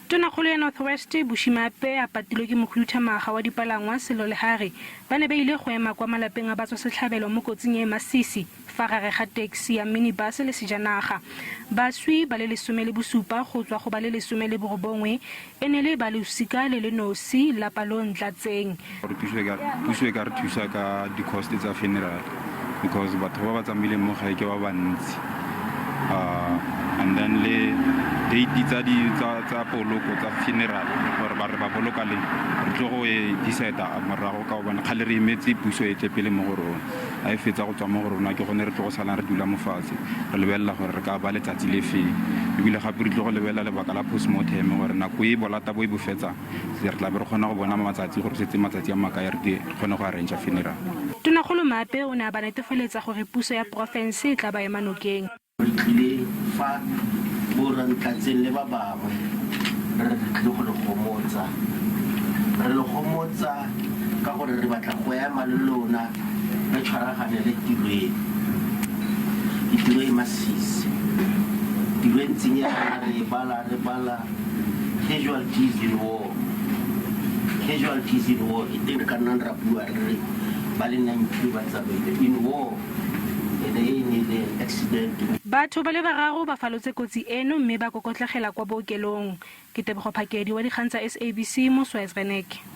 Tonakgolo ya North West, Bushy Maape, a patilwe ke mokhuduthamaga wa dipalangwa Sello Lehari, ba ne ba ile go ema kwa malapeng a batswasetlhabelo mo kotsing e e masisi fa gare ga taxi ya minibus le sejanaga. Baswi ba le 17 go tswa go ba le 19 e ne le ba losika le le nosi la Palontlatseng. Gore puso e ka puso e ka re thusa ka di-cost tsa funeral because batho ba ba tsamaileng mo gae ke ba bantsi uh, and then le date tsa di tsa tsa poloko tsa funeral gore ba re ba boloka leng re tlo go e decide morago ka gobane kgale re emetse puso e tle pele mo go rona a e fetsa go tswa mo go rona ke gone re tlo go salang re dula mo fatshe re lebelela gore re ka ba letsatsi le feng ebile gape re tlo go lebelela lebaka la postmortem gore nako e bolata bo e bo fetsang re tla be re kgona go bona matsatsi gore setse matsatsi a makae re kgone go arrange funeral. Tonakgolo Maape o ne a ba netefaletsa gore puso ya porofense e tla ba ema nokeng. Re tlile fa bo Rantlatseng le ba bangwe re re re tlile go le gomotsa. Re le gomotsa ka gore re batla go ema le lona re tshwaraganele tiro e. Ke tiro e masisi, tiro e ntseng yana re e bala re bala casualties in war, casualties in war e teng re ka nnang ra bua re re ba le 19 ba tsamaile in war ene e ne le accident. Batho ba le bararo ba falotse kotsi eno mme ba kokotlegela kwa bookelong. Ke Tebogo Phakedi wa dikgang tsa SABC mo Swazirenek.